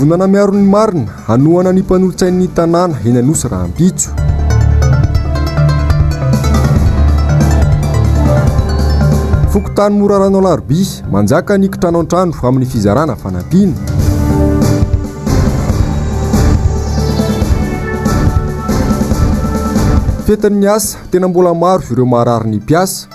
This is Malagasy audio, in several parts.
Vovonana miaro ny marina, hanohana ny mpanolotsain'ny tanàna eny Anosy rahampitso. Fokontany Morarano Alarobia, manjaka ny kitrano an-trano amin'ny fizarana fanampiana. Fetin'ny asa, tena mbola maro ireo marary ny mpiasa.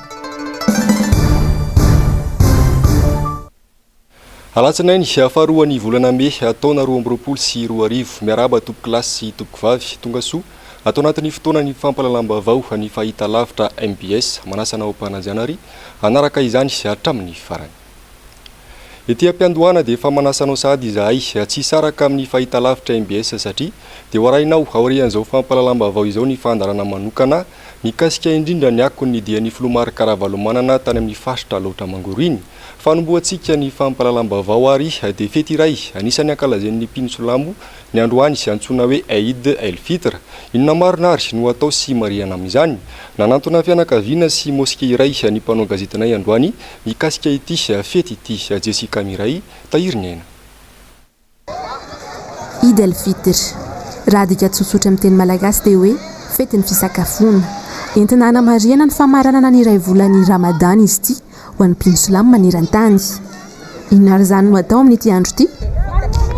Alatsinainy faharoan'ny volana mey taona 2022. Miarahaba tompokolahy sy tompokovavy. Tonga soa ato anatin'ny fotoanan'ny fampahalalam-baovao ny fahitalavitra mbs. Manasa anao mpanajana ary hanaraka izany hatramin'ny farany. Ety am-piandohana dia efa manasa anao sahady izahay tsy hisaraka amin'ny fahitalavitra mbs satria dia ho arahinao aorian'izao fampahalalam-baovao izao ny fandaharana manokana mikasika indrindra ny akon'ny dian'ny filoha Marc Ravalomanana tany amin'ny faritra Alaotra Mangoro iny. Fanombohantsika ny fampahalalam-baovao ary dia fety iray anisan'ny ankalazain'ny mpino silamo ny androany antsoina hoe Eid El Fitr. Inona marina ary no atao sy marihana amin'izany? Nanantona fianakaviana sy moske iray ny mpanao gazetinay androany mikasika ity fety ity. Jessica Miray, Tahiry ny aina. Eid el Fitr. Raha adika tsotsotra amin'ny teny malagasy dia hoe fetin'ny fisakafoana. Entina hanamarihana ny famaranana ny iray volan'ny Ramadan izy ity ho an'ny mpino silamo maneran-tany. Inona ary izany no atao amin'ity andro ity?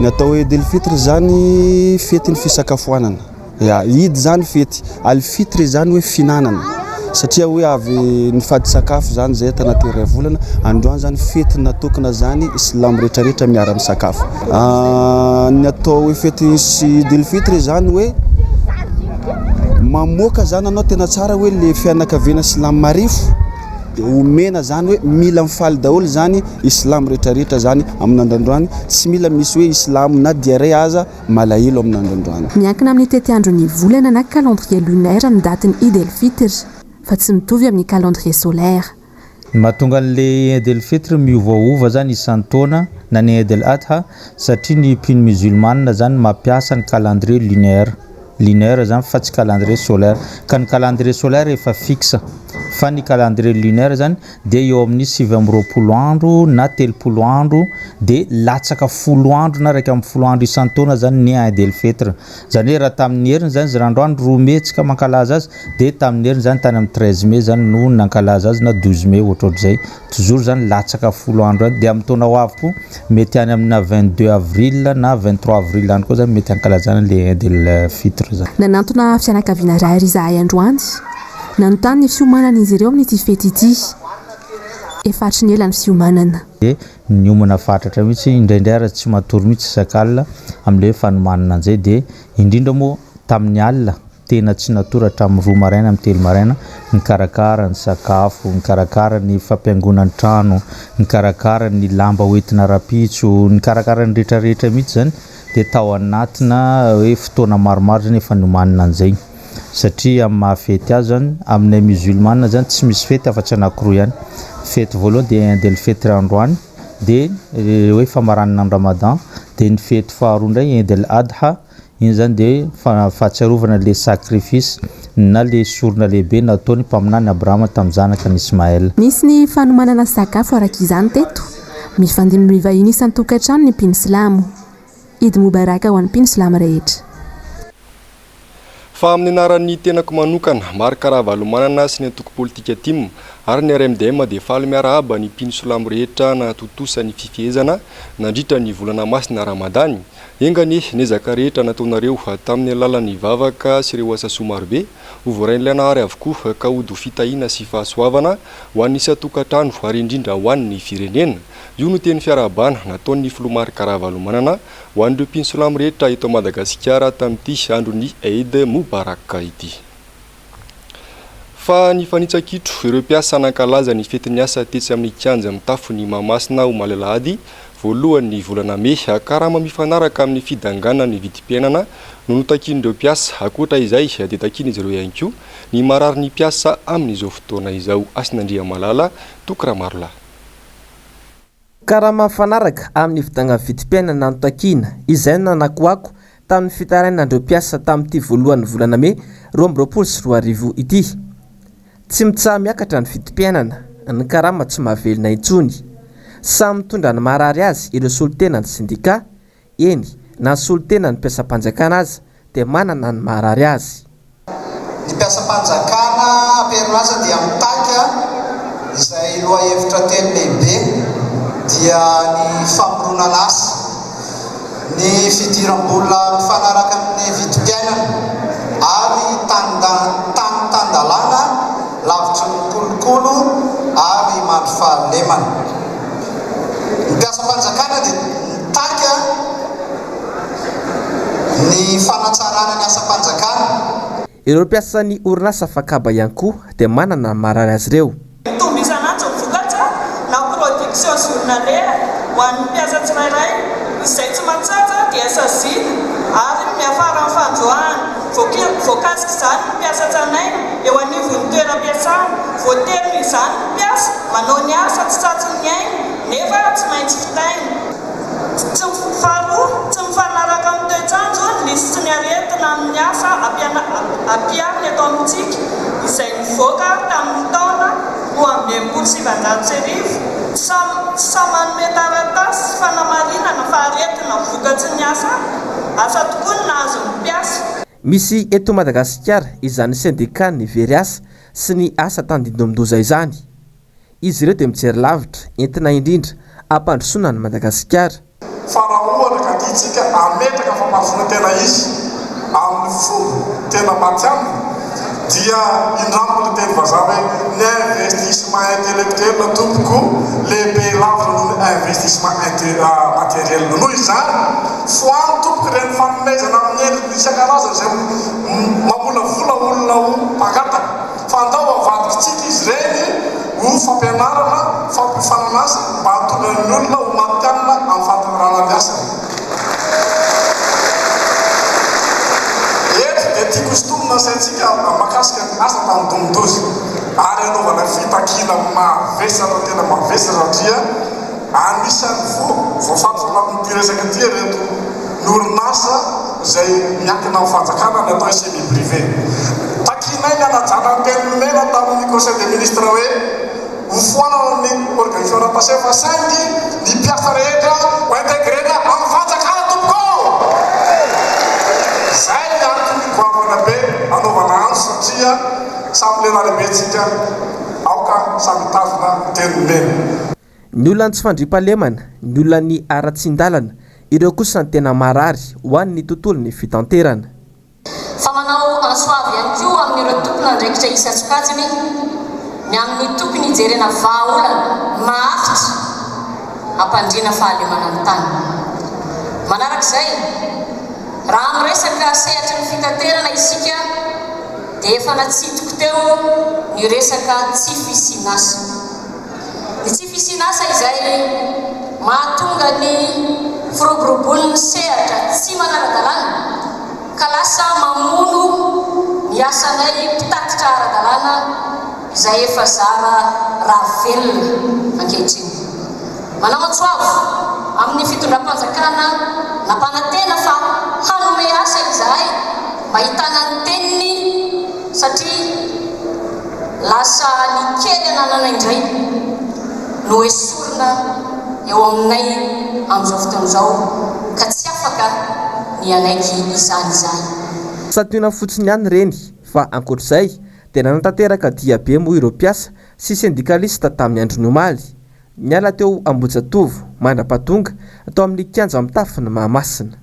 Ny atao hoe Eid el Fitr izany fetin'ny fisakafoanana. Ya, Eid izany fety, Al Fitr izany hoe fihinanana. Satria hoe avy nifady sakafo izany izay tanaty iray volana, androany izany fety natokana izany silamo rehetrarehetra miara misakafo. Ny atao hoe fety Eid el Fitr izany hoe mamoaka izany anao tena tsara hoe le fianakaviana silamo marefo dia omena izany hoe mila mifaly daholo izany silamo rehetrarehetra izany amin'ny andro androany, tsy mila misy hoe silamo na dia iray aza malahelo amin'ny andro androany. Miankina amin'ny tetiandron'ny volana na calendrier lunaire ny datin'ny Eid el Fitr, fa tsy mitovy amin'ny calendrier solaire. Ny mahatonga an'ilay Eid el Fitr miovaova zany isan-taona na ny Eid el Adha satria ny mpino musulmane zany mampiasa ny calendrier lunaire, lunaire zany fa tsy calendrier solaire, ka ny calendrier solaire efa fixe fa ny calendrier lunaire zany dia eo amin'ny 29 andro na 30 andro dia latsaka folo andro na 11 andro isan-taona zany ny Eid el Fitr. Zany hoe raha tamin'ny heriny zany izy raha androany 2 mai tsika mankalaza azy dia tamin'ny heriny zany tany amin'ny 13 mai zany no nankalaza azy na 12 mai ohatrohatr'izay. Toujours zany latsaka folo andro any. Dia amin'ny taona ho avy koa mety any amina 22 avril na 23 avril any koa zany mety hankalazana le Eid el Fitr zany. Nanantona fianakaviana iray ary izahay androany. Nanontany ny fiomanan'izy ireo amin'ity fety ity. Efa hatry ny ela ny fiomanana. Dia niomana fatratra mihitsy, indraindray ary tsy matory mihitsy isak'alina amin'ilay hoe fanomanana an'izay. Dia indrindra moa tamin'ny alina, tena tsy natory hatramin'ny roa maraina amin'ny telo maraina, nikarakara ny sakafo, nikarakara ny fampihaingoana ny trano, nikarakara ny lamba hoentina rahampitso, nikarakara ny rehetrarehetra mihitsy izany. Dia tao anatina hoe fotoana maromaro izany efa nomanina an'izay. Satria amin'ny maha fety azy zany, aminay musulmane zany tsy misy fety afa-tsy anakiroa ihany. Fety voalohany dia Eid el Fitr androany, dia hoe famaranana ny Ramadan, dia ny fety faharoa indray Eid el Adha, iny zany dia fahatsiarovana le sacrifice na le sorona lehibe nataon'ny mpaminany Abrahama tamin'ny zanakany Ismaël. Nisy ny fanomanana sakafo araka izany teto. Mifandimby mivahiny isan-tokantrano ny mpino silamo. Eid Mubarak ho an'ny mpino silamo rehetra. Fa amin'ny anaran'ny tenako manokana, Marc Ravalomanana sy ny antoko politika tim ary ny RMDM dia faly miarahaba ny mpino silamo rehetra nahatontosa ny fifehezana nandritra ny volana masina Ramadany. Enga anie ny ezaka rehetra nataonareo tamin'ny alalan'ny vavaka sy ireo asa soa marobe ho voarain'ilay Nahary avokoa ka hody ho fitahiana sy fahasoavana ho an'ny isan-tokantrano ary indrindra ho an'ny firenena. Io no teny fiarahabana nataon'ny filoha Marc Ravalomanana Ho an'ireo mpino silamo rehetra eto Madagasikara tamin'ity andron'ny Eid Mubarak ity. Fa nifanitsa-kitro ireo mpiasa nankalaza ny fetin'ny asa tetsy amin'ny kianja mitafon'i Mahamasina omaly alahady voalohan'ny volana mey. Karama mifanaraka amin'ny fidanganan'ny vidim-piainana no notakian'ireo mpiasa. Ankoatra izay dia takian'izy ireo ihany koa ny marary ny mpiasa amin'izao fotoana izao. Hasinandriamalala, Toky Ramarolahy. Karama mifanaraka amin'ny fidangan'ny vidim-piainana no takiana, izay no nanakoako tamin'ny fitarainan'ireo mpiasa tamin'ity voalohan'ny volana mey 2022 ity. Tsy mitsaha-miakatra ny vidim-piainana, ny karama tsy mahavelona intsony. Samy mitondra ny marary azy ireo solontenan'ny sendikà, eny, Na ny solontenan'ny mpiasam-panjakana aza dia manana ny maharary azy. Ny mpiasam-panjakana am-perinasa dia mitaky izay lohahevitra telo lehibe dia ny famoronana asa, ny fidiram-bola mifanaraka amin'ny vidim-piainana ary tany tan-dalàna lavitry ny kolokolo ary mandry fahalemana. Ny mpiasam-panjakana dia mitaky ny fanatsarana ny asam-panjakana. Ireo mpiasan'ny orinasa Fakaba ihany koa dia manana ny maharary azy ireo. Mitombo isan'andro ny vokatra na production journalière ho an'ny mpiasa tsirairay. Izay tsy mahatratra dia saziana ary miafara amin'ny fandroahana. Voakasik'izany ny mpiasa tranainy eo anivon'ny toeram-piasana. Voatery noho izany ny mpiasa manao ny asa tsy tratry ny ainy nefa tsy maintsy vitainy. Tsy Faharoa, tsy mifanaraka amin'ny toetr'andro ny lisitry ny aretina amin'ny asa ampiharina eto amintsika izay nivoaka tamin'ny taona 1962. Tsy samy tsy samy manome taratasy fanamarinana fa aretina vokatry ny asa asa tokoa ny nahazo ny mpiasa. Misy eto Madagasikara izany sendikan'ny very asa sy ny asa tandindomin-doza izany. Izy ireo dia mijery lavitra, entina indrindra hampandrosoana an'i Madagasikara. Fa raha ohatra ka tiantsika hametraka fampandrosoana tena izy amin'ny fomba tena matihanina dia indramiko ilay teny vazaha hoe ny investissement intellectuel tompoko lehibe lavitra noho ny investissement materiel. Noho izany, foano tompoko ireny fanomezana amin'ny endriny isan-karazany izay mamolavola olona ho mpangataka. Fa andao avadikitsika izy ireny ho fampianarana, fampiofanana asa mba hahatonga ny olona ho matihanina amin'ny fahatanterahana ny asany. Eto dia tiako hosintomina ny saintsika mahakasika ny asa tandindomin-doza ary hanaovana fitakiana mavesatra tena mavesatra satria Anisan'ny voa voafaritra anatin'ity resaka ity ireto ny orinasa izay miankina amin'ny fanjakana ny atao hoe semi privé. Takianay ny hanajana ny teny nomena tamin'ny conseil des ministres hoe hofoanana ny organisation rattachée fa saingy ny mpiasa rehetra ho integrer-na amin'ny fanjakana tompoko ô! Izay ny antony goavana be anaovana antso satria samy lehilahy lehibe tsika aoka samy hitazona ny teny nomena. Ny olan'ny tsy fandriampahalemana, ny olan'ny haratsian-dalana, ireo kosa no tena marary ho an'ny tontolon'ny fitanterana. Fa manao antso avo ihany koa amin'ireo tompon'andraikitra isan-tsokajiny ny amin'ny tokony hijerena vahaolana maharitra hampandriana fahalemana ny tany. Manarak'izay, raha miresaka sehatry ny fitaterana isika dia efa natsidiko teo ny resaka tsy fisian'asa. Ny tsy fisian'asa izay mahatonga ny firoborobon'ny sehatra tsy manara-dalàna ka lasa mamono ny asanay mpitatitra ara-dalàna izay efa zara raha velona ankehitriny. Manao antso avo amin'ny fitondram-panjakana nampanantena fa hanome asa izahay mba hitana ny teniny satria Lasa ny kely ananana indray no esorina eo aminay amin'izao fotoana izao ka tsy afaka ny hanaiky izany izahay. Santionany fotsiny ihany ireny fa ankoatr'izay dia nanatanteraka diabe moa ireo mpiasa sy sendikalista tamin'ny andron'ny omaly. Niala teo Ambohijatovo mandra-pahatonga tao amin'ny kianja mitafon'i Mahamasina.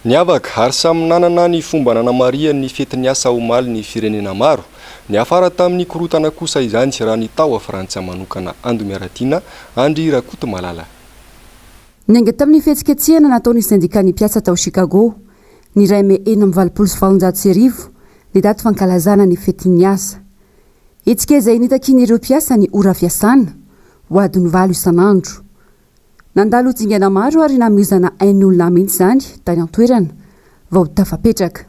Niavaka ary samy nanana ny fomba nanamarihany ny fetin'ny asa omaly ny firenena maro. Niafara tamin'ny korontana kosa izany raha ny tao Frantsa manokana Ando Miaratiana, Andry Rakotomalala. Niainga tamin'ny fihetsiketsehana nataon'ny sendikan'ny mpiasa tao Chicago, ny iray mey 1886, ny daty fankalazana ny fetin'ny asa. Hetsika izay nitakian'ireo mpiasa ny ora fiasana ho adiny valo isan'andro. Nandalo dingana maro ary namoizana ain'olona mihitsy izany tany an-toerana vao tafapetraka.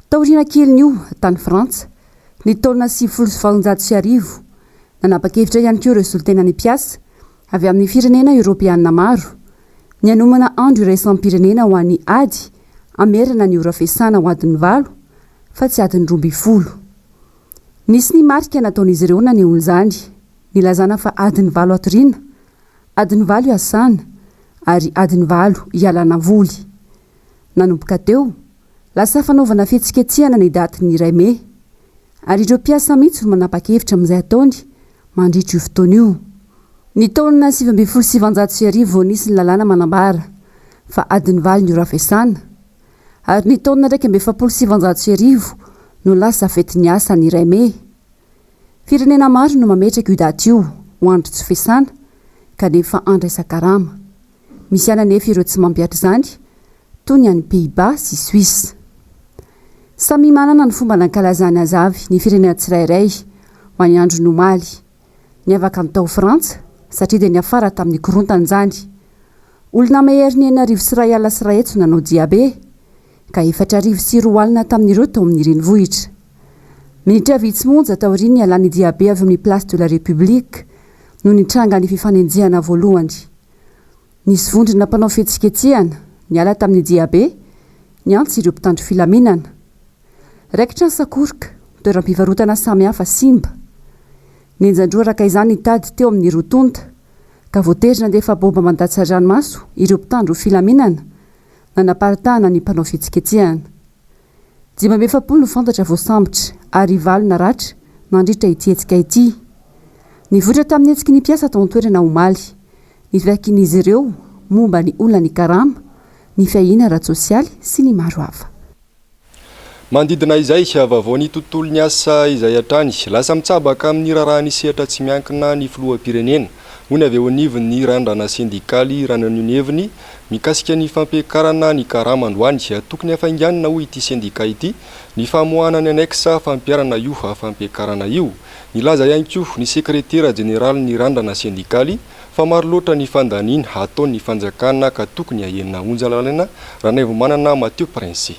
Taoriana kelin'io, tany Frantsa, ny taona 1890, nanapa-kevitra ihany koa ireo solontenan'ny mpiasa avy amin'ny firenena eoropeanina maro. ny hanomana andro iraisam-pirenena ho an'ny ady hamerana ny ora fiasana ho adiny valo fa tsy adiny 12. Nisy ny marika nataon'izy ireo nanehoana izany, nilazana fa adiny valo hatoriana, adiny valo hiasana ary adiny valo hialana voly. Nanomboka teo, lasa fanaovana fihetsiketsehana ny datin'ny iray mey, ary ireo mpiasa mihitsy no manapa-kevitra amin'izay ataony mandritra io fotoana io. Ny taona 1919 vao nisy ny lalàna manambara fa adiny valo ny ora fiasana, ary ny taona 1941 no lasa fetin'ny asa ny iray mey. Firenena maro no mametraka io daty io ho andro tsy fiasana kanefa andraisan-karama. Misy ihany anefa ireo tsy mampihatra izany toy ny any Pays-Bas sy Suisse. Samy manana ny fomba nankalazany azy avy ny firenena tsirairay ho an'ny andron'ny omaly. Niavaka ny tao Frantsa satria dia niafara tamin'ny korontana izany. Olona maherin'ny 1160 no nanao diabe, ka 2004 tamin'ireo tao amin'ny renivohitra. Minitra vitsy monja taorian'ny nialan'ny diabe avy eo amin'ny Place de la République no nitranga ny fifanenjehana voalohany. Nisy vondrona mpanao fihetsiketsehana niala tamin'ny diabe niantso ireo mpitandro filaminana. Raikitra ny sakoroka, toeram-pivarotana samihafa simba. Nenjan-droa araka izany ny tady teo amin'ny roa tonta, ka voatery nandefa baomba mandatsa-dranomaso ireo mpitandro filaminana nanaparitahana ny mpanao fihetsiketsehana. 45 no fantatra voasambotra ary valo naratra nandritra ity hetsika ity. Nivoitra tamin'ny hetsiky ny mpiasa tao an-toerana omaly ny fitakian'izy ireo momba ny olan'ny karama, ny fiahiana ara-tsosialy sy ny maro hafa. Manodidina izay, vaovao ny tontolon'ny asa izay hatrany. Lasa mitsabaka amin'ny raharahan'ny sehatra tsy miankina ny filoham-pirenena, hoy ny avy eo anivon'ny randrana sendikaly raha naneho ny heviny mikasika ny fampiakarana ny karama androany. Tokony hafainganina, hoy ity sendika ity, ny famoahana ny annexe fampiharana io fampiakarana io. Nilaza ihany koa ny sekretera jeneralin'ny randrana sendikaly fa maro loatra ny fandaniana ataon'ny fanjakana ka tokony hahena onja lalana Ranaivomanana Mathieu Prince.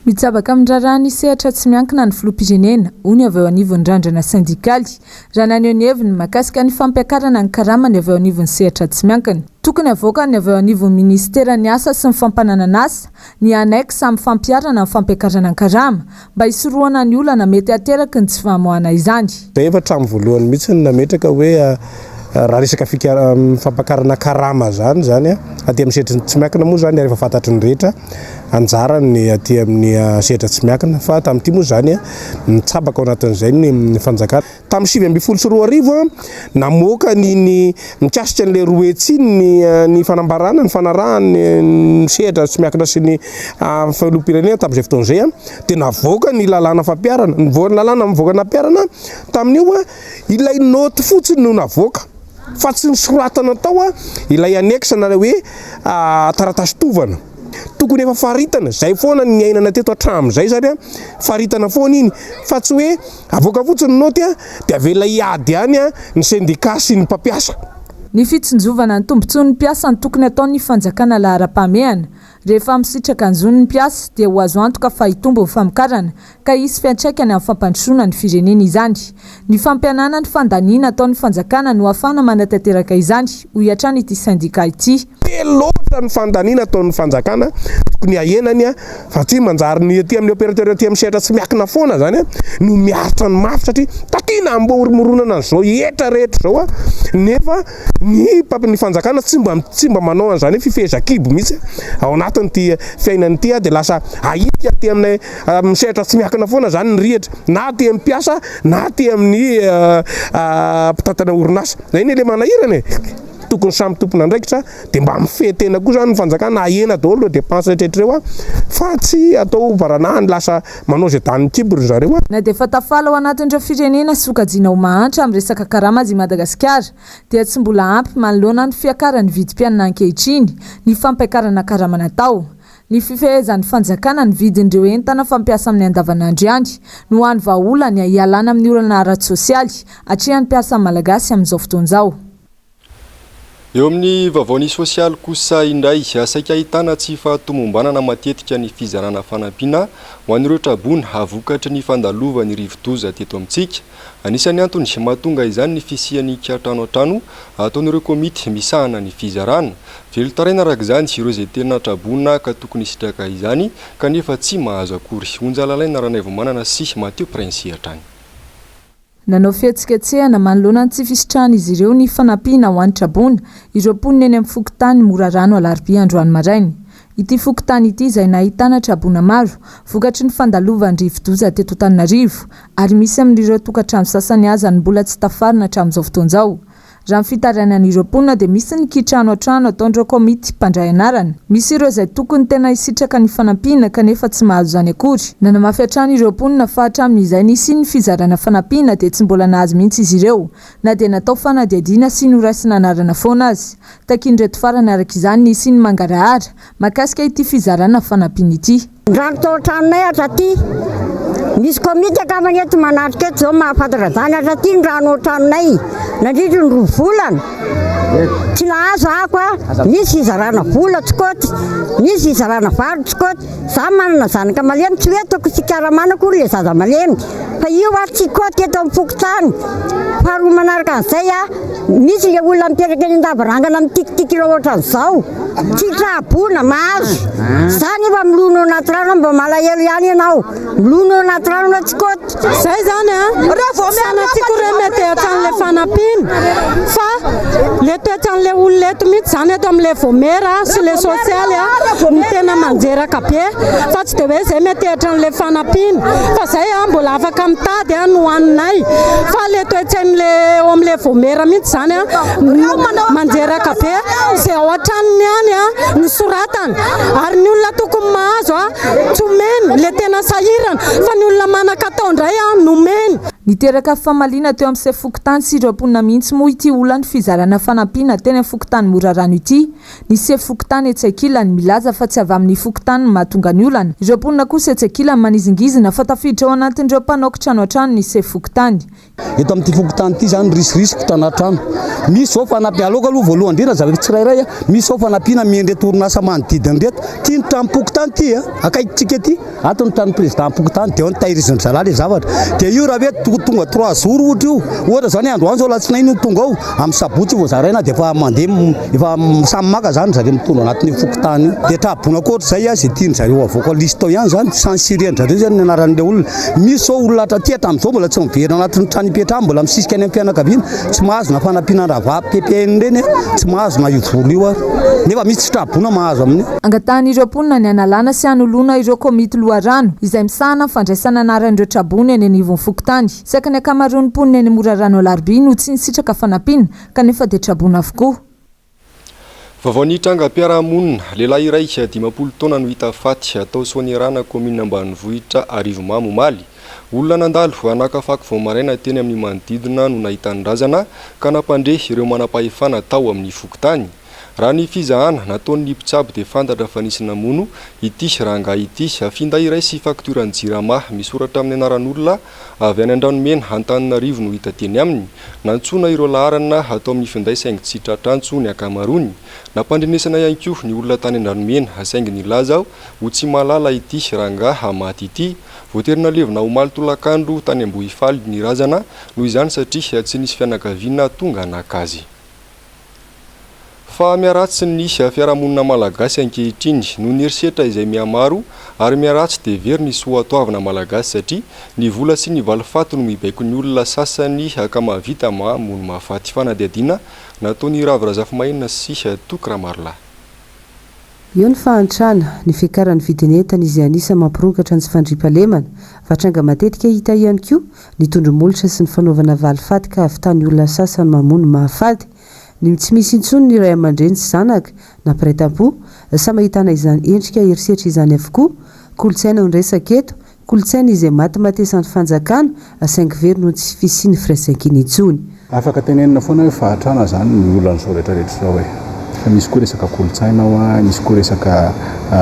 Mitsabaka amin'ny raharahan'ny sehatra tsy miankina ny filoham-pirenena, hoy ny avy eo anivon'ny randrana sendikaly, raha naneho ny heviny mahakasika ny fampiakarana ny karamany avy eo anivon'ny sehatra tsy miankina. Tokony havoakan'ny avy eo anivon'ny minisiteran'ny asa sy ny fampananan'asa ny annexe amin'ny fampiharana ny fampiakarana ny karama, mba hisorohana ny olana mety hateraky ny tsy famoahana izany. Izay efa hatramin'ny voalohany mihitsy no nametraka hoe raha resaka fampakarana karama izany izany aty amin'ny sehatry ny tsy miankina moa izany ary efa fantatry ny rehetra anjarany ny aty amin'ny sehatra tsy miankina fa tamin'ity moa izany mitsabaka ao anatin'izay ny fanjakana. Tamin'ny 2019, namoaka ny ny mikasika an'ilay roa hetsy iny ny ny fanambarana ny fanarahany ny sehatra tsy miankina sy ny filoham-pirenena tamin'izay fotoana izay dia navoaka ny lalàna fampiharana. Nivoaka ny lalàna nivoaka nampiharana tamin'io ilay naoty fotsiny no navoaka fa tsy nosoratana tao ilay annexe na ilay hoe taratasy tovana. Tokony efa faritana, izay foana ny niainana teto hatramin'izay izany, faritana foana iny fa tsy hoe Avoaka fotsiny ny naoty dia avela hiady ihany ny sendika sy ny mpampiasa. Ny fitsinjovana ny tombontsoan'ny mpiasa no tokony ataon'ny fanjakana laharam-pahamehana. Rehefa misitraka ny zony ny mpiasa dia ho azo antoka fa hitombo ny famokarana ka hisy fiantraikany amin'ny fampandrosoana ny firenena izany. Ny fampihanana ny fandaniana ataon'ny fanjakana no ahafahana manatanteraka izany, hoy hatrany ity sendika ity. Be loatra ny fandaniana ataon'ny fanjakana, tokony hahena ny Fa tsy manjary ny aty amin'ny opérateur aty amin'ny sehatra tsy miakina foana zany no miaritra ny mafy satria takiana ambohoromoronana an'izao hetra rehetra izao nefa ny mpamp ny fanjakana tsy mba tsy mba manao an'izany hoe fifehezan-kibo mihitsy ao anatin'ity fiainana ity dia lasa ahilika aty amin'ny amin'ny sehatra tsy miakina foana zany ny rihatra na aty amin'ny mpiasa na aty amin'ny mpitantana orinasa. Zay anie le manahirana e! Tokony samy tompon'andraikitra Dia mba mifehy tena koa zany ny fanjakana ahena daholo ireo dépenses rehetra ireo fa tsy atao baranahiny lasa manao izay danin'ny kibo ry zareo. Na dia efa tafala ao anatin'ireo firenena sokajiana ho mahantra amin'ny resaka karama aza i Madagasikara dia tsy mbola ampy manoloana ny fiakaran'ny vidim-piainana ankehitriny ny fampiakarana karama natao. Ny fifehezan'ny fanjakana ny vidin'ireo entana fampiasa amin'ny andavanandro ihany no hany vahaolana hialana amin'ny olana ara-tsosialy atrehan'ny mpiasa malagasy amin'izao fotoana izao. Eo amin'ny vaovaon'ny sosialy kosa indray, saika ahitana tsy fahatomombanana matetika ny fizarana fanampiana ho an'ireo traboina vokatry ny fandalovan'ny rivodoza teto amintsika. Anisan'ny antony mahatonga izany ny fisian'ny kiantrano an-trano ataon'ireo komity misahana ny fizarana. Velon-taraina araka izany ireo izay tena traboina ka tokony hisitraka izany kanefa tsy mahazo akory. Onja Lalaina Ranaivomanana sy Mathieu Prince hatrany. Nanao fihetsiketsehana manoloana ny tsy fisitrahan'izy ireo ny fanampiana ho an'ny traboina ireo mponina eny amin'ny fokontany Morarano Alarobia androany maraina. Ity fokontany ity izay nahitana traboina maro vokatry ny fandalovan'ny rivodoza teto Antananarivo ary misy amin'ireo tokantrano sasany aza no mbola tsy tafarina hatramin'izao fotoana izao. Raha ny fitarainan'ireo mponina dia misy ny kitrano an-trano ataon'ireo komity mpandray anarana. Misy ireo izay tokony tena hisitraka ny fanampiana kanefa tsy mahazo izany akory. Nanamafy hatrany ireo mponina fa hatramin'izay nisian'ny fizarana fanampiana dia tsy mbola nahazo mihitsy izy ireo na dia natao fanadihadiana sy noraisina anarana foana aza. Takian'ireto farany araka izany ny hisian'ny mangarahara mahakasika ity fizarana fanampiana ity. Ny rano tao an-tranonay hatraty. Misy komity angambany eto manatrika eto izao mahafantatra izany. Hatraty ny rano ao an-tranonay nandritry ny roa volana. Tsy nahazo ako a. Misy fizarana vola tsy kôty, misy fizarana vary tsy kôty. Za manana zanaka malemy tsy hoe ataoko fikaramana akory ilay zaza malemy fa io ary tsy kôty eto amin'ny fokontany. Faharoa manaraka an'izay a, misy ilay olona mipetraka eny an-davarangana mitikitiky ohatran'izao. Tsy traboina, mahazo. Za nefa milona ao anaty rano mba malahelo ihany ianao. Milona ao anaty rano anao tsy kôty. Zay zany a, sanatria koa re mety hatramin'ilay fanampiana fa le toetran'ilay olona eto mihitsy zany eto amin'ilay vaomiera sy le sosialy a no tena manjeraka be fa tsy de hoe zay mety hatramin'ilay fanampiana fa zay a mbola afaka mitady a no haninay fa le toe-tsain'le eo amin'ilay vaomiera mihitsy zany a no manjeraka be izay ao an-tranony ihany a no soratana ary ny olona tokony mahazo a tsy omeny le tena sahirana fa ny olona manan-katao indray a no omeny. Niteraka fifamaliana teo amin'ny sefo fokontany sy ireo mponina mihitsy moa ity olan'ny fizarana fanampiana teny amin'ny fokontany Morarano ity. Ny sefo fokontany etsy ankilany milaza fa tsy avy amin'ny fokontany no mahatonga ny olana. Ireo mponina kosa etsy ankilany manizingizina fa tafiditra ao anatin'ireo mpanao kitrano an-trano ny sefo fokontany. Eto amin'ity fokontany ity izany risirisiko tranatrano. Misy izao fanampiana, aleoko aloha voalohany indrindra zavatra tsirairay, misy izao fanampiana amen'ireto orinasa manodidina ireto. Ity ny tranom-pokontany ity, akaikintsika ity. Ato ny tranon'ny président-pokontany dia ao no tahirizin-dry zalahy ilay zavatra. Dia io raha hoe tonga trois jours ohatra io, ohatra izany hoe androany izao alatsinainy io tonga ao, amin'ny sabotsy io vao zaraina dia efa mandeha, efa samy maka izany ry zareo mitondra anatin'io fokontany io. Dia traboina koa ohatr'izay izay tian-dry zareo avoaka liste ao ihany izany, censurer-dry zareo izany ny anaran'ilay olona. Misy izao olona hatraty hatramin'izao mbola tsy miverina anatin'ny trano ipetrahany, mbola misisika any amin'ny fianakaviana, tsy mahazo na fanampiana rava PPN ireny, tsy mahazo na io vola io ary. Nefa misy tsy traboina mahazo amin'io. Angatahan'ireo mponina ny hanalana sy hanoloana ireo komity loharano izay misahana ny fandraisana anaran'ireo traboina eny anivon'ny fokontany. Saika ny ankamaroan'ny mponina eny Morarano Alarobia no tsy nisitraka fanampiana kanefa dia traboina avokoa. Vaovao nitrangam-piarahamonina, lehilahy iray 50 taona no hita faty tao Soanierana, kaominina ambanivohitra Arivomamo omaly. Olona nandalo naka fako vao maraina teny amin'ny manodidina no nahita ny razana ka nampandre ireo manam-pahefana tao amin'ny fokontany. Raha ny fizahana nataon'ny mpitsabo dia fantatra fa nisy namono ity rangahy ity. Finday iray sy faktioran'ny Jirama misoratra amin'ny anaran'olona avy any Andranomena, Antananarivo no hita teny aminy. Nantsoina ireo laharana atao amin'ny finday saingy tsy tratr'antso ny ankamaroany. Nampandrenesana ihany koa ny olona tany Andranomena saingy nilaza ho tsy mahalala ity rangahy maty ity. Voatery nalevina omaly tolakandro tany Ambohifaly ny razana noho izany satria tsy nisy fianakaviana tonga naka azy. Fa miharatsy ny fiarahamonina malagasy ankehitriny noho ny herisetra izay mihamaro ary miharatsy dia very ny soatoavina malagasy satria ny vola sy ny valifaty no mibaiko ny olona sasany ka mahavita mamono mahafaty. Fanadihadiana nataon'i Ravo Razafimahenina sy Toky Ramarolahy. Eo ny fahantrana, ny fiakaran'ny vidin'entana izay anisan'ny mampirongatra ny tsy fandriampahalemana, fa tranga matetika hita ihany koa ny tondro-molotra sy ny fanaovana valifaty ka ahavitany olona sasany mamono mahafaty. Ny tsy misy intsony ny ray aman-dreny sy zanaka, na mpiray tampo, samy ahitana izany endrika herisetra izany avokoa. Kolontsaina no resaka eto, kolontsaina izay matimatesan'ny fanjakana, saingy very noho ny tsy fisian'ny firaisankina intsony. Afaka tenenina foana hoe fahatrana zany ny olan'izao rehetra rehetra izao e! Fa misy koa resaka kolontsaina ao an, misy koa resaka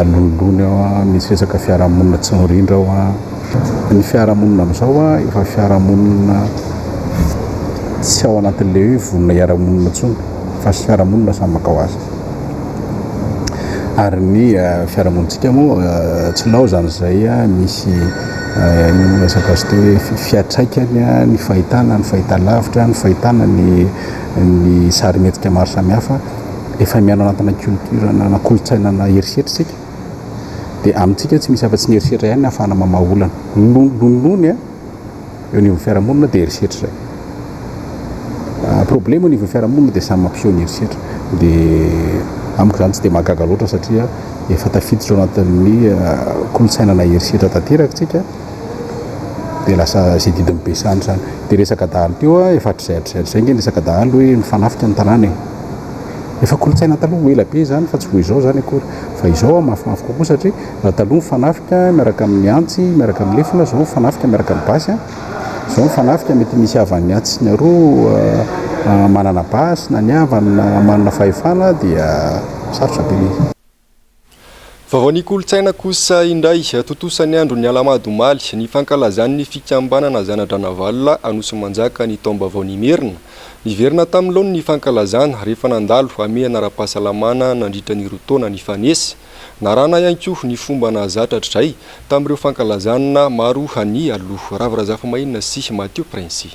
lonilony ao an, misy resaka fiarahamonina tsy mirindra ao an. Ny fiarahamonina amin'izao an, efa fiarahamonina tsy ao anatin'ilay hoe vonona hiara-monina intsony. Fa fiarahamonina samy maka ho azy. Ary ny fiarahamonintsika moa tsy laozan'izay misy inona moa resaka azy teo hoe fiantraikany ny fahitana ny fahitalavitra, ny fahitana ny ny sarimihetsika maro samihafa. Efa miaina ao anatina culture na kolontsaina na herisetra isika. Dia amintsika tsy misy afa-tsy ny herisetra ihany no ahafahana mamaha olana. Lonilony eo anivon'ny fiarahamonina dia herisetra izay. Problème eo anivon'ny fiarahamonina dia samy mampiseho ny herisetra. Dia amiko izany tsy dia mahagaga loatra satria efa tafiditra ao anatin'ny kolontsaina na herisetra tanteraka isika dia lasa izay didin'ny be sandry izany. Dia resaka dahalo teo, efa hatrizay hatrizay hatrizay ange ny resaka dahalo hoe mifanafika ny tanàna e. Efa kolontsaina taloha ela be izany fa tsy vao izao izany akory. Fa izao mafimafy kokoa satria raha taloha mifanafika miaraka amin'ny antsy, miaraka amin'ny lefona, izao mifanafika miaraka amin'ny basy an. Izao mifanafika mety misy havan'ny atsy sy ny aroa manana basy na ny havany na manana fahefana dia sarotra be ilay izy. Vaovao ny kolontsaina kosa indray, tontosa ny andron'ny Alahamady omaly, ny fankalazan'ny fikambanana Zanadranavalona Anosimanjaka ny taom-baovaon'Imerina. Niverina tamin'ny laoniny ny fankalazana rehefa nandalo hamehana ara-pahasalamana nandritra ny roa taona nifanesy. Narahana ihany koa ny fomba nahazatra hatrizay tamin'ireo fankalazana maro ny aloha. Ravo Razafimahinina sy Mathieu Princy.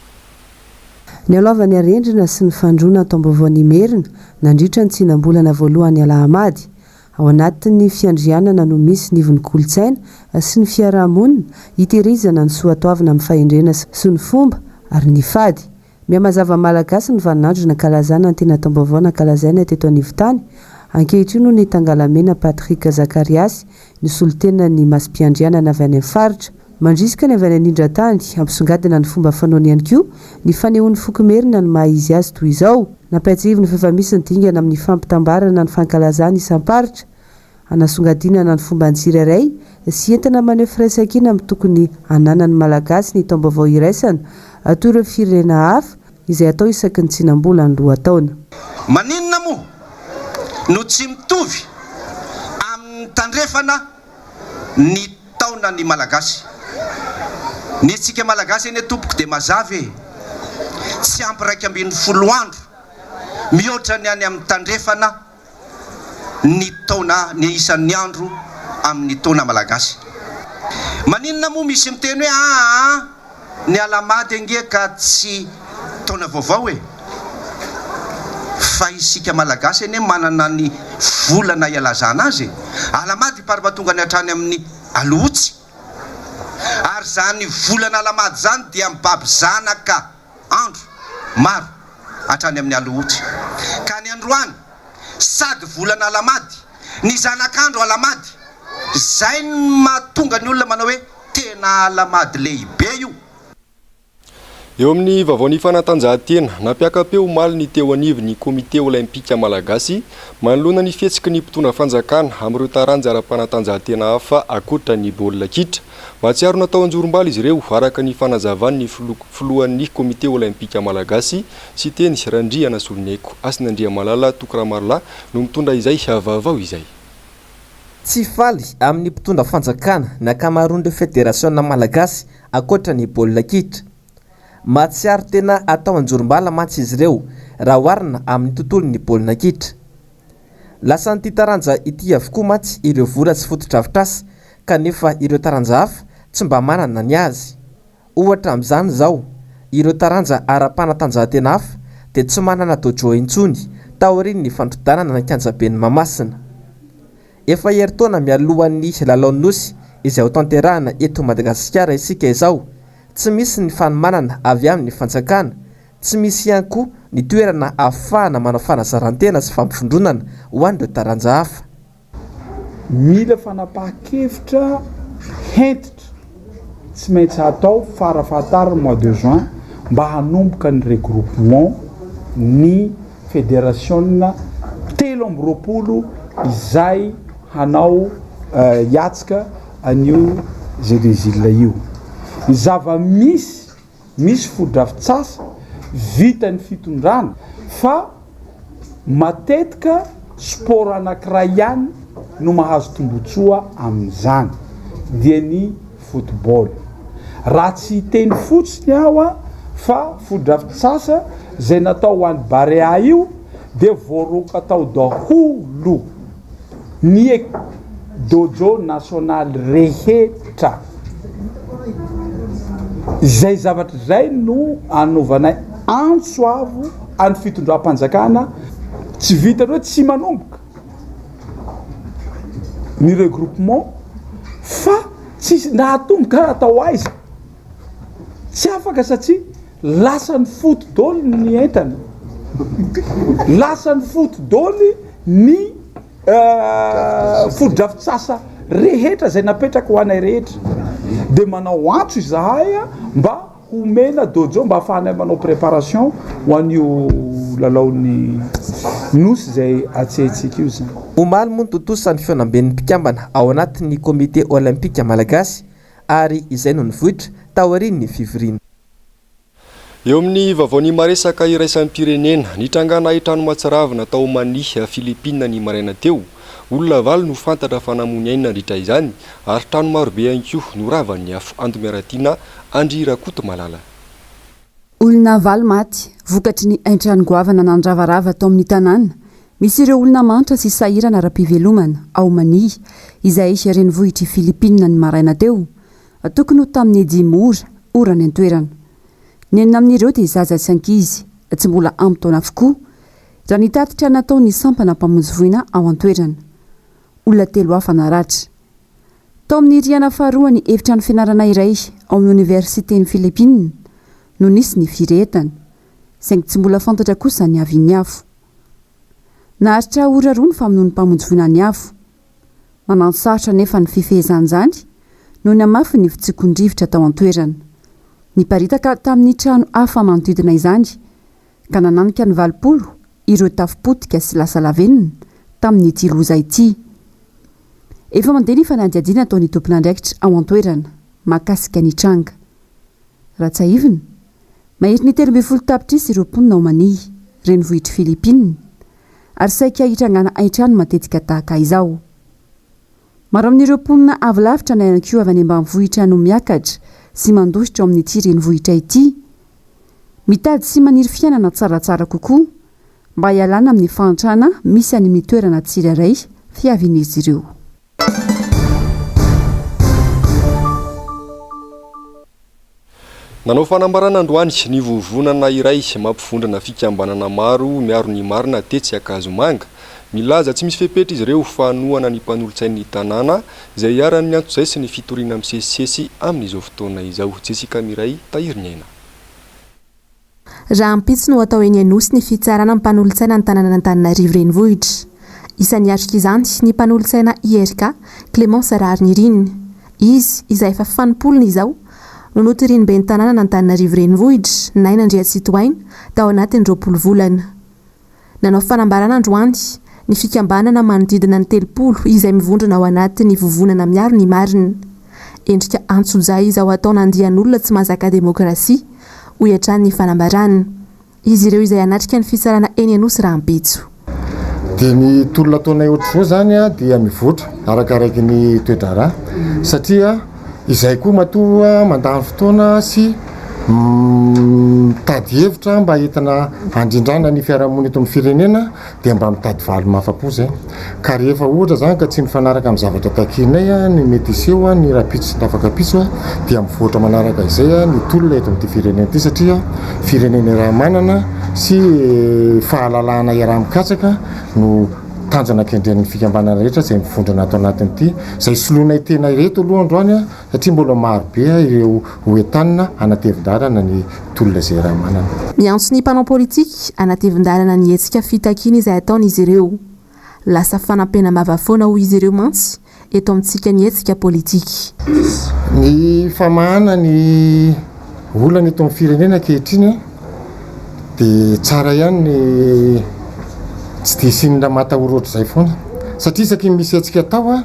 Nialohavan'ny harendrina sy ny fandroana taom-baovaon'Imerina nandritra ny tsinam-bolana voalohany Alahamady. Ao anatin'ny fiandrianana no misy ny ivon'ny kolontsaina sy ny fiaraha-monina hitehirizana ny soatoavina amin'ny fahendrena sy ny fomba ary ny fady. Mihamazava amin'ny Malagasy ny vaninandro nankalazana ny tena taom-baovao nankalazaina teto anivon-tany ankehitriny hoy ny Tangalamena Patrick Zakariasy nisolo tena ny masom-piandrianana avy any amin'ny faritra. Mandrisika ny avy any anindran-tany hampisongadina ny fomba fanaony ihany koa ny fanehoan'ny foko merina ny maha izy azy toy izao. Nampiatsihiviny fa efa misy ny dingana amin'ny fampitambarana ny fankalazana isam-paritra, hanasongadinana ny fomban'ny tsirairay sy entina maneho firaisankina amin'ny tokony hananan'ny Malagasy ny taom-baovao iraisana toy ireo firenena hafa izay atao isaky ny tsinam-bolan'ny lohataona. Maninona moa no tsy mitovy amin'ny tandrefana ny taona ny Malagasy. Ny antsika Malagasy anie tompoko dia mazava e! Tsy ampy 11 andro mihoatra ny any amin'ny tandrefana ny taona ny isan'ny andro amin'ny taona Malagasy. Maninona moa misy miteny hoe aa Ny Alahamady ange ka tsy taona vaovao e! Fa isika Malagasy anie manana ny volana ialazana azy e! Alahamady parmatongany hatrany amin'ny Alohotsy. Ary izany volana Alahamady izany dia mibaby zanaka andro maro hatrany amin'ny Alohotsy. Ka ny androany sady volana Alahamady, ny zanak'andro Alahamady, izay no mahatonga ny olona manao hoe Tena Alahamady lehibe io. Eo amin'ny vaovaon'ny fanatanjahantena, nampiaka-peo omaly ny teo anivon'ny Komite Olaimpika Malagasy manoloana ny fihetsiky ny mpitondra fanjakana amin'ireo taranja ara-panatanjahantena hafa ankoatra ny baolina kitra. Mahatsiaro natao anjorom-bala izy ireo, araka ny fanazavan'ny filohan'ny Komite Olaimpika Malagasy, Siteny Randrianasoloniaiko. Hasina Andriamalala Toky Ramarolahy no mitondra izay vaovao izay. Tsy faly amin'ny mpitondra fanjakana ny ankamaroan'ireo federasiona malagasy ankoatra ny baolina kitra. Mahatsiaro tena atao anjorom-bala mantsy izy ireo raha oharina amin'ny tontolon'ny baolina kitra. Lasan'ity taranja ity avokoa mantsy ireo vola sy fotodrafitrasa kanefa ireo taranja hafa tsy mba manana ny azy. Ohatra amin'izany izao, ireo taranja ara-panatanjahantena hafa dia tsy manana dojo intsony taorian'ny fandrodanana ny kianjaben'i Mahamasina. Efa herintaona mialohan'ny Lalaon'ny Nosy izay hotanterahina eto Madagasikara isika izao, tsy misy ny fanomanana avy amin'ny fanjakana, tsy misy ihany koa ny toerana ahafahana manao fanazarantena sy fampivondronana ho an'ireo taranja hafa. Mila fanapahan-kevitra hentitra tsy maintsy hatao farafahatarany mois de juin mba hanomboka ny regroupement ny federasiona 23 izay hanao hiatrika an'io Jeux des Iles io. Ny zava-misy Misy fotodrafitsasa vitan'ny fitondrana fa matetika sport anankiray ihany no mahazo tombotsoa amin'izany dia ny football. Raha tsy hiteny fotsiny aho fa fotodrafitsasa izay natao ho an'ny Barea io. dia voaroaka tao daholo ny dojo nasionaly rehetra. Izay zavatra izay no anaovanay antso avo an'ny fitondram-panjakana, tsy vitan'ny hoe tsy manomboka ny regroupement fa tsisy na atomboka ary atao aiza, tsy afaka satria lasan'ny foot dôly ny entana, lasan'ny foot dôly ny fotodrafitrasa rehetra izay napetraka ho anay rehetra dia manao antso izahay mba homena dojo mba ahafahanay manao préparation ho an'io lalaon'ny nosy izay atsehintsika io izany. Omaly moa nitontosa ny fihaonamben'ny mpikambana ao anatin'ny Komite Olympika Malagasy ary izay no nivoitra taorian'ny fivoriana. Eo amin'ny vaovaon'ny maresaka iraisam-pirenena, nitrangana hain-trano mahatsiravina tao Manille, Filipina ny maraina teo. Olona valo no fantatra fa namoy aina nandritra izany ary trano marobe ihany koa no ravan'ny afo. Andomiaratiana Andry Rakotomalala. Olona valo maty vokatry ny haintrano goavana nandravarava tao amin'ny tanàna misy ireo olona mahantra sy sahirana ara-pivelomana ao Manille, izay renivohitr'i Filipina ny maraina teo. Tokony ho tamin'ny dimy ora, ora any an-toerana. Ny enina amin'ireo dia zaza sy ankizy, tsy mbola ampy taona avokoa, raha ny tatitra nataon'ny sampana mpamonjy voina ao an-toerana. Olona telo hafa naratra. Tao amin'ny rihana faharoan'ny efitrano fianarana iray ao amin'ny oniversiten'i Filipina no nisy ny firehetana, saingy tsy mbola fantatra kosa ny havian'ny afo. Naharitra ora roa ny famonoan'ny mpamonjy voina ny afo. Mananosarotra anefa ny fifehezana izany noho ny hamafin'ny fitsikon-drivotra tao an-toerana. Niparitaka tamin'ny trano hafa manodidina izany ka nananika ny 80 ireo tafo potika sy lasa lavenona tamin'ity loza ity. Efa mandeha ny fanadihadiana ataon'ny tompon'andraikitra ao an-toerana mahakasika ny tranga. Raha tsiahivina, Maherin'ny 13 tapitrisa ireo mponina ao Manille, renivohitr'i Filipina, ary saika hitrangana haintrano matetika tahaka izao. Maro amin'ireo mponina avy lavitra na ihany koa avy any ambanivohitra no miakatra sy mandositra ao amin'ity renivohitra ity, mitady sy maniry fiainana tsaratsara kokoa mba hialana amin'ny fahantrana misy any amin'ny toerana tsirairay fiavian'izy ireo. Nanao fanambarana androany ny vovonana iray mampivondrona fikambanana maro miaro ny marina tetsy Ankazomanga. Milaza tsy misy fepetra izy ireo fa hanohana ny mpanolotsain'ny tanàna izay iharan'ny antsojay sy ny fitoriana misesisesy amin'izao fotoana izao. Jessica Miray, Tahiriniaina. Rahampitso no hatao eny Anosy ny fitsarana mpanolotsaina ny tanànan'Antananarivo Renivohitra. Isan'ny hiatrika izany ny mpanolotsaina IRK, Clémence Raharinirina. Izy, izay efa fanimpolony izao, no notorian'ny ben'ny tanànan'Antananarivo Renivohitra, Naina Andriatsitohaina, tao anatin'ny 20 volana. Nanao fanambarana androany ny fikambanana manodidina ny 30 izay mivondrona ao anatin'ny vovonana miaro ny marina. Endrika antsojay izao ataona andian'olona tsy mahazaka demokrasia, hoy hatrany ny fanambarana. Izy ireo izay hanatrika ny fitsarana eny Anosy rahampitso. Dia ny tolona ataonay ohatr'izao izany dia mivoatra arakaraiky ny toe-draharaha satria izay koa matoa mandany fotoana sy mitady hevitra mba entina handrindrana ny fiarahamonina eto amin'ny firenena dia mba mitady valy mahafa-po izay. Ka rehefa ohatra izany ka tsy mifanaraka amin'ny zavatra takianay ny mety hiseho ny rahampitso sy ny afak'ampitso dia mivoatra manaraka izay ny tolona eto amin'ity firenena ity satria firenena iaraha-manana sy fahalalahana iaraha-mikatsaka no tanjona kendren'ny fikambanana rehetra izay mivondrona ato anatin'ity izay soloinay tena ireto aloha androany satria mbola maro be ireo ho entanina hanatevin-dalana ny tolona izay iaraha-manana. Miantso ny mpanao politika hanatevin-dalana ny hetsika fitakiana izay ataon'izy ireo. Lasa fanampenam-bava foana hoy izy ireo mantsy eto amintsika ny hetsika politika. Ny famahana ny olana eto amin'ny firenena ankehitriny dia tsara ihany ny tsy dia hisian'ny ramatahora ohatr'izay foana satria isaky ny misy hetsika atao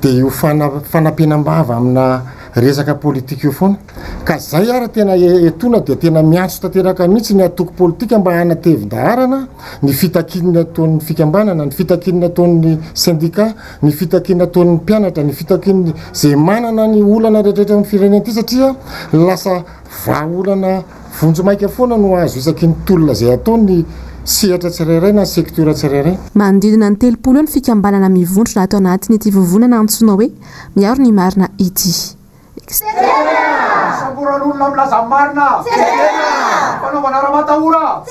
dia io fanampenam-bava amina resaka politika io foana. Ka zay ara tena etoana dia tena miantso tanteraka mihitsy ny antoko politika mba hanatevin-daharana ny fitakian'ny ataon'ny fikambanana, ny fitakian'ny ataon'ny sendika, ny fitakiana ataon'ny mpianatra, ny fitakian'ny zay manana ny olana rehetrarehetra amin'ny firenena ity satria lasa vahaolana vonjimaika foana no azo isaky ny tolona zay ataon'ny. sehatra tsirairay na secteur tsirairay. Manodidina ny 30 eo ny fikambanana mivondrona ato anatin'ity vovonana antsoina hoe Miaro ny Marina ity. Fisamboran'olona milaza ny marina. Fanaovana ramatahora.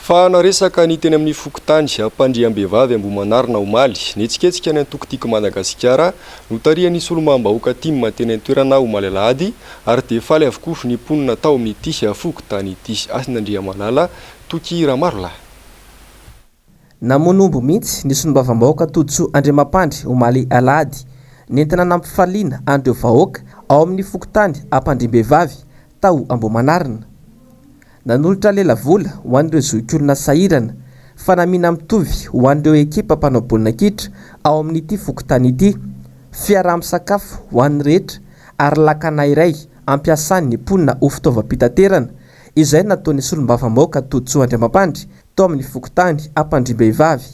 Fa naresaka ny teny amin'ny fokontany Ampandriambehivavy Ambohimanarina omaly. Nihetsiketsika ny antoko Tiako Madagasikara, notarihan'ny solombavambahoaka tim teny an-toerana omaly alahady ary dia faly avokoa ny mponina tao amin'ity fokontany ity. Hasina Andriamalala, Toky Ramarolahy. Namono omby mihitsy ny solombavambahoaka Todisoa Andriamampandry omaly alahady. Nentina nampifaliana an'ireo vahoaka ao amin'ny fokontany Ampandriambehivavy tao Ambohimanarina. Nanolotra lelavola ho an'ireo zokiolona sahirana, fanamiana mitovy ho an'ireo ekipa mpanao baolina kitra ao amin'ity fokontany ity, fiaraha-misakafo ho an'ny rehetra ary lakana iray ampiasan'ny mponina ho fitaovam-pitaterana, izay nataon'ny solombavambahoaka Todisoa Andriamampandry tao amin'ny fokontany Ampandriambehivavy.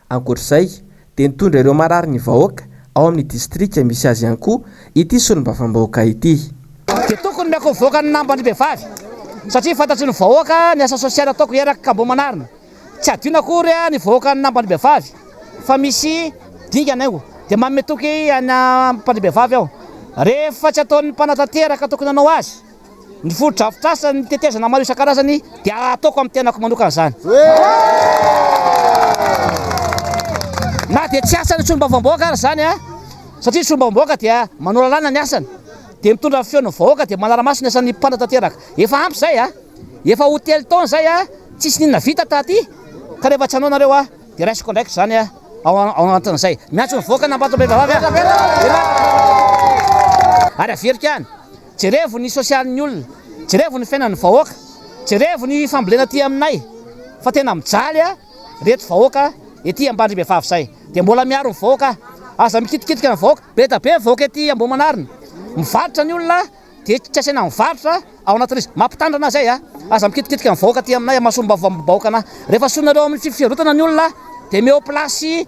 Ankoatra izay, dia nitondra ireo marary ny vahoaka ao amin'ny distrika misy azy ihany koa ity solombavambahoaka ity. Dia tokony miako mivoaka ny namban'ny vehivavy satria fantatry ny vahoaka ny asa sosialy ataoko eraky Ambohimanarina. Tsy adino akory ny vahoakan'ny namban'ny vehivavy fa misy dingana io. Dia manome toky an'i Ampandrimbehivavy aho. Rehefa tsy ataon'ny mpanatanteraka tokony hanao azy. Ny fotodrafitrasa, ny tetezana maro isan-karazany dia ataoko amin'ny tenako manokana izany. Na dia tsy asan'ny solombavambahoaka ary izany, satria ny solombavambahoaka dia manao lalàna ny asany, dia mitondra ny feon'ny vahoaka, dia manara-maso ny asan'ny mpanatanteraka. Efa ampy izay, efa ho 3 taona izay tsisy n'inona vita taty, ka rehefa tsy hanao nareo dia raisiko andraikitra izany ao anatin'izay. Miantso ny vahoaka an'Ambatombehavavy aho. Ary averiko ihany. Jerevo ny sosialin'ny olona, jerevo ny fiainan'ny vahoaka, jerevo ny fambolena aty aminay fa tena mijaly a reto vahoaka ety Ambandrimbehivavy zay. Dia mbola miaro ny vahoaka, aza mikitikitika ny vahoaka, be da be ny vahoaka ety Ambohimanarina, mivarotra ny olona dia tsy asaina mivarotra ao anatin'izy, mampitandrina zay a, aza mikitikitika ny vahoaka aty aminay mahasolom-bahoaka anah, rehefa solonareo amin'ny fifivarotana ny olona dia meo place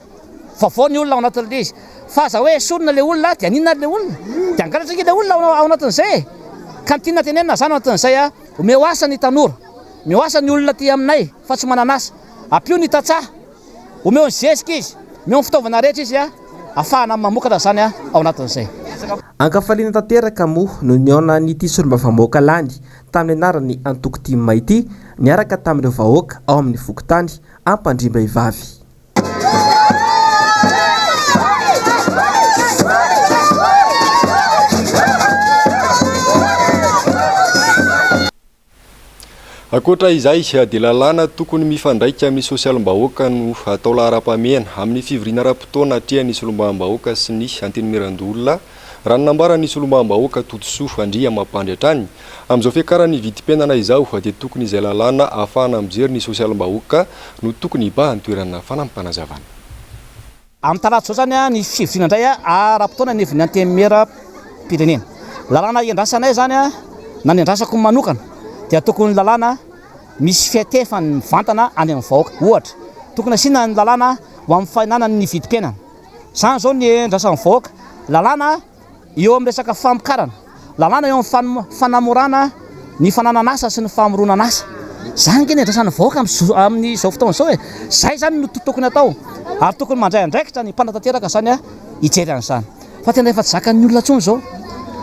Vaovao ny olona ao anatin'ilay izy. Fa aza hoe esorina ilay olona dia haninona ary ilay olona? Dia hangalatra ange ilay olona ao anatin'izay e! Ka ny tiana tenenina izany ao anatin'izay a, omeo asa ny tanora, omeo asa ny olona aty aminay fa tsy manana asa, ampio ny tantsaha, omeo ny zezika izy, omeo ny fitaovana rehetra izy a, ahafahana mamokatra izany ao anatin'izay. Ankafaliana tanteraka moa no nihaonan'ity solombavambahoaka lany tamin'ny anaran'ny antoko tim ity niaraka tamin'ireo vahoaka ao amin'ny fokontany Ampandrimbehivavy. Ankoatra izay dia lalàna tokony mifandraika amin'ny sosialim-bahoaka no atao laharam-pahamehana amin'ny fivoriana ara-potoana atrehan'ny solombavambahoaka sy ny Antenimierandoholona, raha ny nambaran'ny solombavambahoaka Todisoa Andriamampandry hatrany. Amin'izao fiakaran'ny vidim-piainana izao dia tokony izay lalàna ahafahana mijery ny sosialim-bahoaka no tokony hibahan-toerana fanampim-panazavana. Amin'ny talata izao izany ny fivoriana indray ara-potoana anivon'ny Antenimieram-pirenena. Lalàna iandrasanay izany na ny andrasako manokana dia tokony lalàna misy fiatefany mivantana any amin'ny vahoaka. Ohatra, tokony asiana ny lalàna ho amin'ny fahenana ny vidim-piainana. Izany izao ny andrasan'ny vahoaka. Lalàna eo amin'ny resaka famokarana, lalàna eo amin'ny fanamorana ny fananan'asa sy ny famoronan'asa. Izany ange ny andrasan'ny vahoaka amin'izao fotoana izao e. Izay izany no tokony atao ary tokony mandray andraikitra ny mpanatanteraka izany hijery an'izany. Fa tena efa tsy zakan'ny olona intsony izao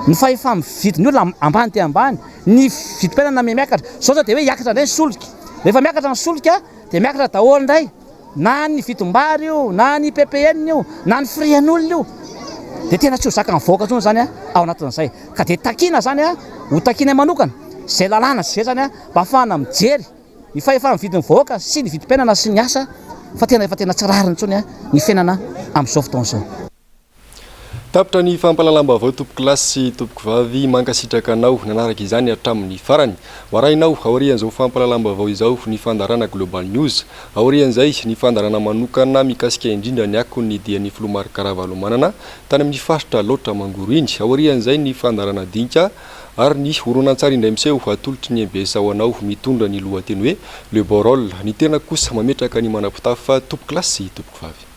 ny fahefa-mividin'ny olona ambany dia ambany, ny vidim-piainana miha-miakatra. Izao izao dia hoe hiakatra indray ny solika. Rehefa miakatra ny solika dia miakatra daholo indray. Na ny vidim-bary io, na ny ppn io, na ny frais an'olona io, dia tena tsy ho zakan'ny vahoaka intsony izany ao anatin'izay. Ka dia takiana izany, ho takianay manokana, izay lalàna sy izay izany mba hahafahana mijery ny fahefan'ny vidin'ny vahoaka sy ny vidim-piainana sy ny asa fa tena efa tena tsy rariny intsony ny fiainana amin'izao fotoana izao. Tapitra ny fampahalalam-baovao tompokolahy sy tompokovavy, mankasitraka anao nanaraka izany hatramin'ny farany. Ho arahinao aorian'izao fampahalalam-baovao izao ny fandaharana Global News. Aorian'izay, ny fandaharana manokana mikasika indrindra ny akon'ny dian'ny filoha Marc Ravalomanana tany amin'ny faritra Alaotra Mangoro iny. Aorian'izay ny fandaharana Dinika ary ny horonantsary indray miseho atolotry ny mbs ho anao mitondra ny lohateny hoe Le Beau Rôle. Ny tena kosa mametraka ny manam-pitafa tompokolahy sy tompokovavy.